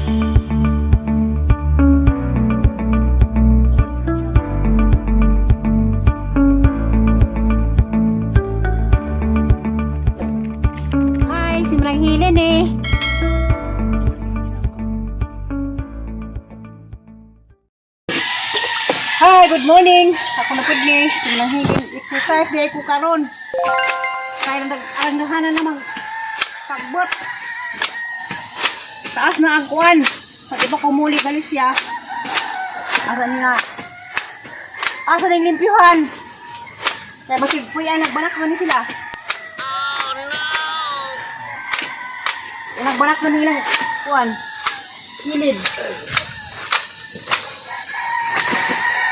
Hi, si Manang Helen eh. Hi, good morning. Ako na pud ni si Manang Helen. Exercise di ko karon. Kaya ang naghanan na mag tagbot. Taas na ang kuan. Sa iba ko muli Galicia. Asa niya? Asa ning limpyuhan? Kaya basig puyan nagbanak man ni sila. Nagbanak man nila kuan. Kilid.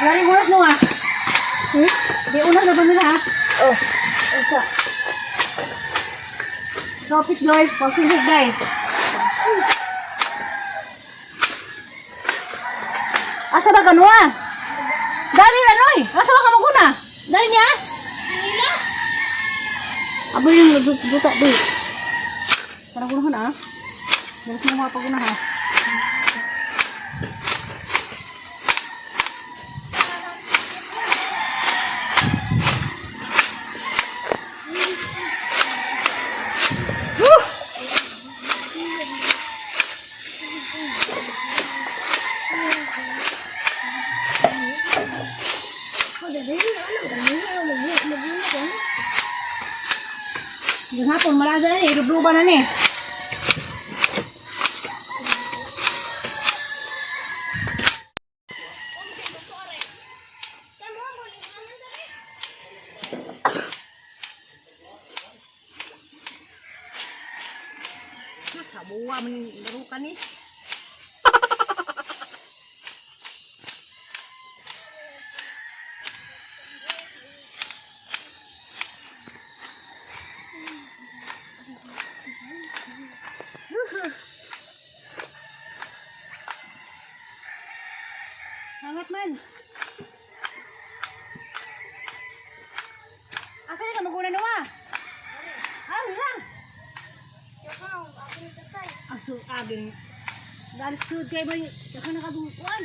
Wala rin oras no ah. Hmm? Di unas na ba nila ha? Oh. Asa. Topic guys, pagsilid guys. Asa ba kanwa? Dali na noy. Asa ba ka maguna? Dali niya? Abo yung duta di. Parang kunahan ah. Dalas mo mga pagunahan. Yung hapon, malaga na ni. Irubruba na ni. Sabuwa man laro ni. Hangat man. Asa na ka maguna nawa? Ah, lang. Aso aging. Dahil sud kay ba ka nakadungkuan.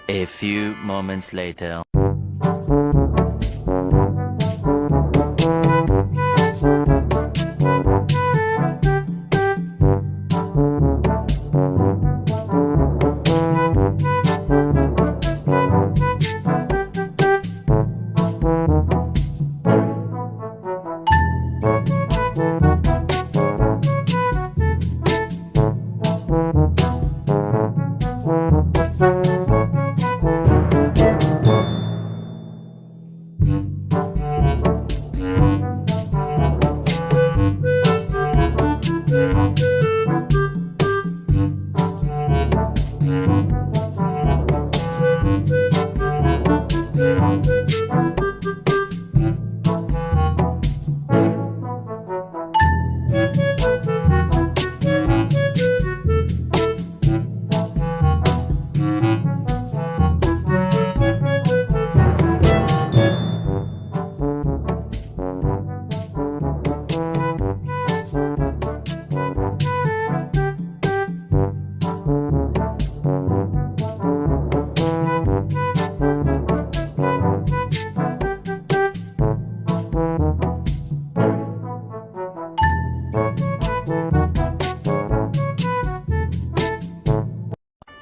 A few moments later.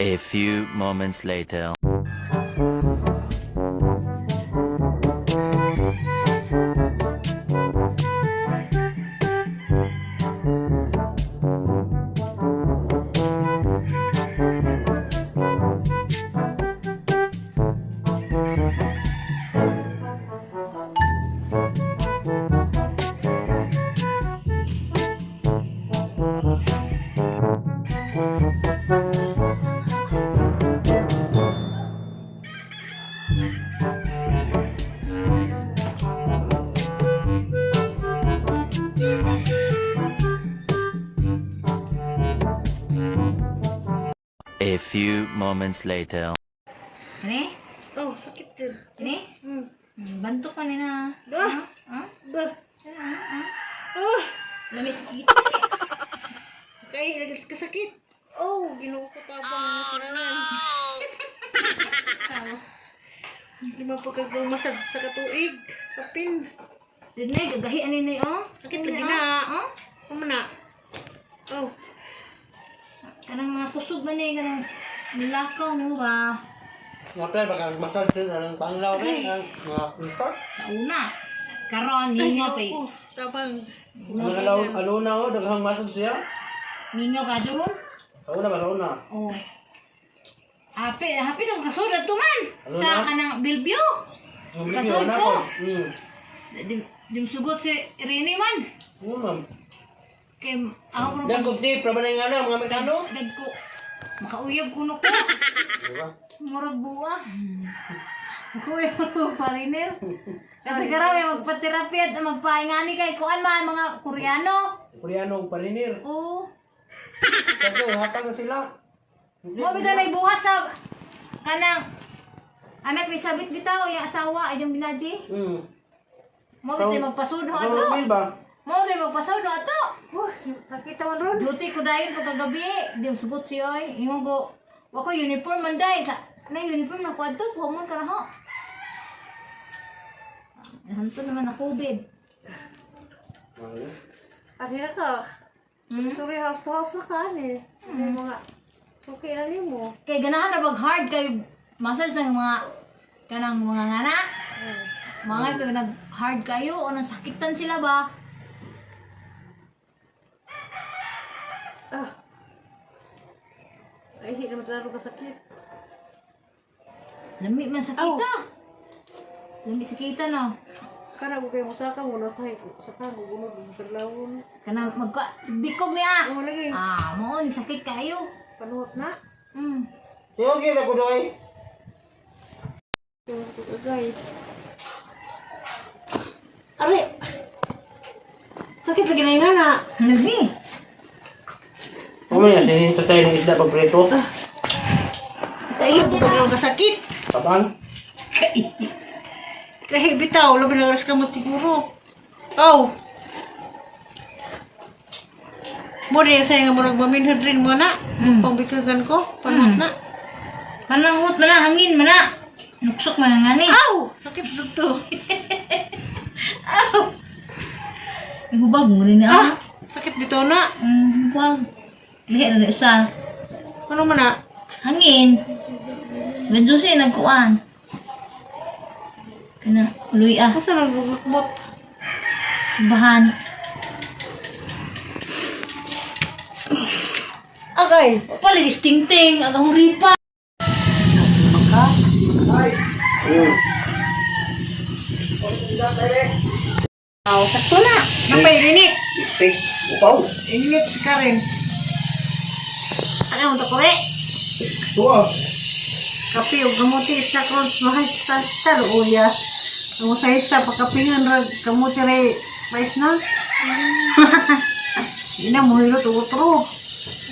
A few moments later. A few moments later. Ani? Oh, sakit din. Ani? Hmm. Bantok man ni na. Bah! Ha? Bah! Ha? Ha? Ah! Lami sa kita. Kay lagi kasakit. Oh, Ginoo ko, tabang. Oh, no. Lima pagkagmasad sa katuig. Kapin. Dinay gagahi ani nay oh. Sakit lagi na. Oh? Amo na. Oh, Kanang mga kusog man eh kanang nilakaw nimo ba Nga pre, baka massage din ang panglaw rin, ang mga resort. sa una. Karon ningaw kay oh, tabang. Mga alaw, aluna oh, daghang massage siya. Mingaw ka ron. Sa una ba, sa una? Oh. Happy, happy to kasud to man Ano sa na? kanang Bilbio. Yung Kasod na ko. ko. Di, di sugot si Rene man. Yun, ma'am. Kay ako ro Dan kung di, praba na yung ano, mga Amerikano. dag ko makauyab kuno ko. Diba? Murag buwa. Makauyab ko pariner. Kasi karawe magpa-therapy at magpaingani kay kuan man mga Koreano. Koreano, parinir. Oo. Kasi, hatang na sila. Mo bitaw buhat sa kanang anak ni Sabit bitaw yung asawa ay yung binaji. Mo bitaw magpasudlo ato. Ano ba? Mo bitaw magpasudlo ato. Oh, sakit naman ron. Duty ko dayon pagkagabi, di mo sugot siya oy. Ingon ko, wa ko uniform man day. Sa na uniform na ko adto, humon ka na ho. Hanto naman na COVID. Ari na ka. Sorry, house to house na ka ni. May mga okay na nimo. Kay ganahan ra bag hard kay massage ng mga kanang mga ngana. Mga kay nag hard kayo o nang sakitan sila ba? Ah. Ay, hindi naman talaga kasakit. Lami man sa kita. Lami sa kita no. Kana ko kayo musaka mo na sa sa ko gunod sa lawon. Kanang magka bikog niya. Oh, lagi. Ah, mo sakit kayo. Panuhot na. Siyo, gira ko doy. Agay. Ari. Sakit lagi na nga na. Lagi. Ano yan, sininta tayo ng isda pag prito. Sa iyo ko lang kasakit. Tabang. Kahi bitaw, labi na alas kamot siguro. Aw. Mo rin sa nga murag maminhod rin mo na. Pambikagan ko, panuhot na. Kanang hot man na, hangin man na. Nuksok man nga ni. Aw! Sakit dito. Ay, hubag mo rin na. Ah, sakit bitaw na. Hubag. Lihi na isa. Ano man na? Hangin. Medyo siya nagkuan. Kana, uloy ah. Basta nagbubot. Simbahan. Agay. Palagi ting-ting, ang huripa. Aw, sakto na. Napay rinit. Steak. Upaw. Init si Karen. Ano mo to kore? Tuwa. Kape ug kamuti sa kon mahay sa sa uya. Ang sa isa pagkapingan ra kamuti re mais na. Ina mo hilot og otro.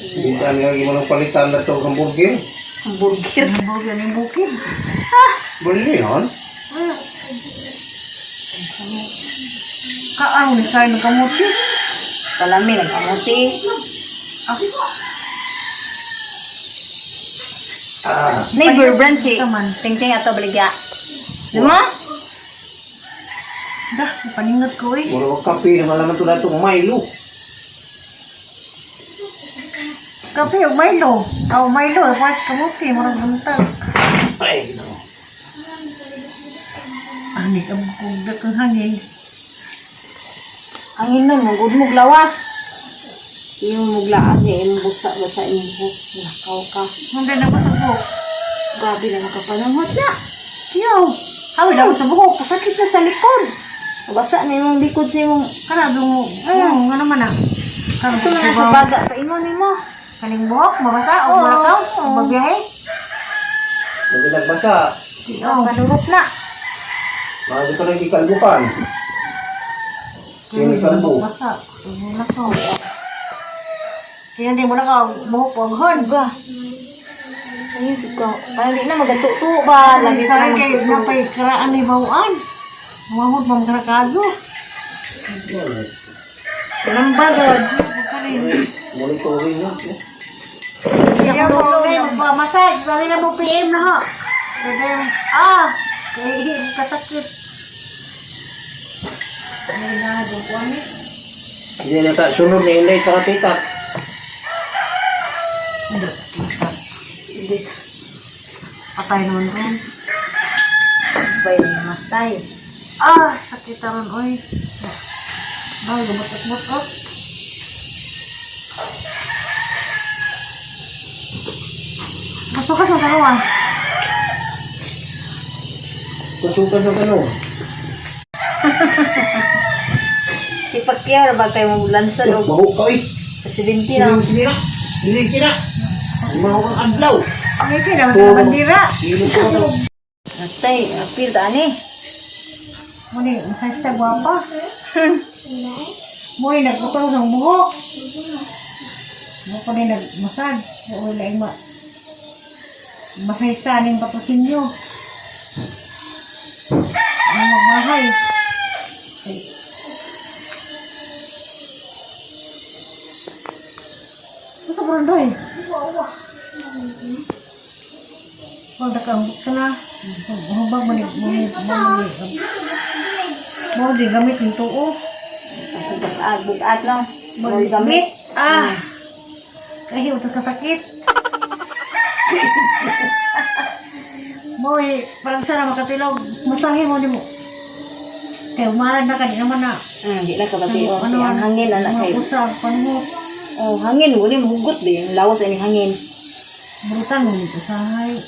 Hindi lagi mo nang palitan na ito ang hamburger. Hamburger. Hamburger ning bukid. Buli yan. Kaang ni sa ng kamuti. Kalami nagkamuti. Ah. Neighbor brand si Taman. Ting-ting ato baligya. Di mo? Dah, paningot ko eh. Mura kape na malaman ito na itong Milo. Kape ug Milo. Aw Milo, pas kamuti murag buntag. Ay, ginoo. Ani ang kugdak ang hangin. Ang inon mo, gud mo lawas. Imo mo glaad niya, imo busa-busa imo buhok. Nakaw ka. Hindi na ko sa buhok. Grabe na makapananghot na. Yo. Hawi daw sa buhok, kasakit na sa likod. Basa na imong likod sa imong Kana dungo. Oo, nga naman ah. Karon Ito na sa baga pa ingon nimo. Kaning buhok, mabasa o Oo, malakaw, oo. o babiyahe. Labi nagbasa. Oo. Panurot na. Mga dito lang ikalbukan. Sino ikalbo? Basa. Malakaw. Kaya hindi mo nakaw, buhok panghon. Ba. Ayun suka. Parang di na magatuto ba lagi pa Parang kay napay karaan ni bawaan. Umahod pa mga kaso. Nambagod. Monitoring na. Kaya mo magpa-massage. Sabi na mo PM na ho. Sabi, ah, kay kasakit. Ay na, doon ko ani. Hindi na ta sunod na inday sa tita. Hindi. Patay naman ron. Bay na matay. Ah, sakit ron, oy. Bang, gumutot-mutot. Gusto ka sa dalawa. Pasukan sa tanong. Si Pacquiao ra ba tayo maglansad og Mahu ka eh. presidente na. Dili na. Dili sila. Mahu kang adlaw. Ay, sila, mga bandira. Dili ko. Matay, apil ta ani. Muni, masaya siya gwapa. Muni, nagputong sa buhok. Mo ko ni nagmasag. Wala yung ma... Masaya ning patrosinyo. Ang magmahay. Ay. Masa po rin doy? Huwag nakambok ka na. Hubag mo ni... Mo ni... Mo ni... Mo di gamit yung tuo. Basag bugat no. Mo gamit. Ah! Kaya ito kasakit. Moy, parang sana makatilog. Masahe mo di mo. Kaya umahan na ka, di naman na. Di na kabati oh. Ang hangin ana kay. Usap, pango. Oh, hangin wala mo hugot di. Ang lawas ani hangin. Brutal mo nito, usahay.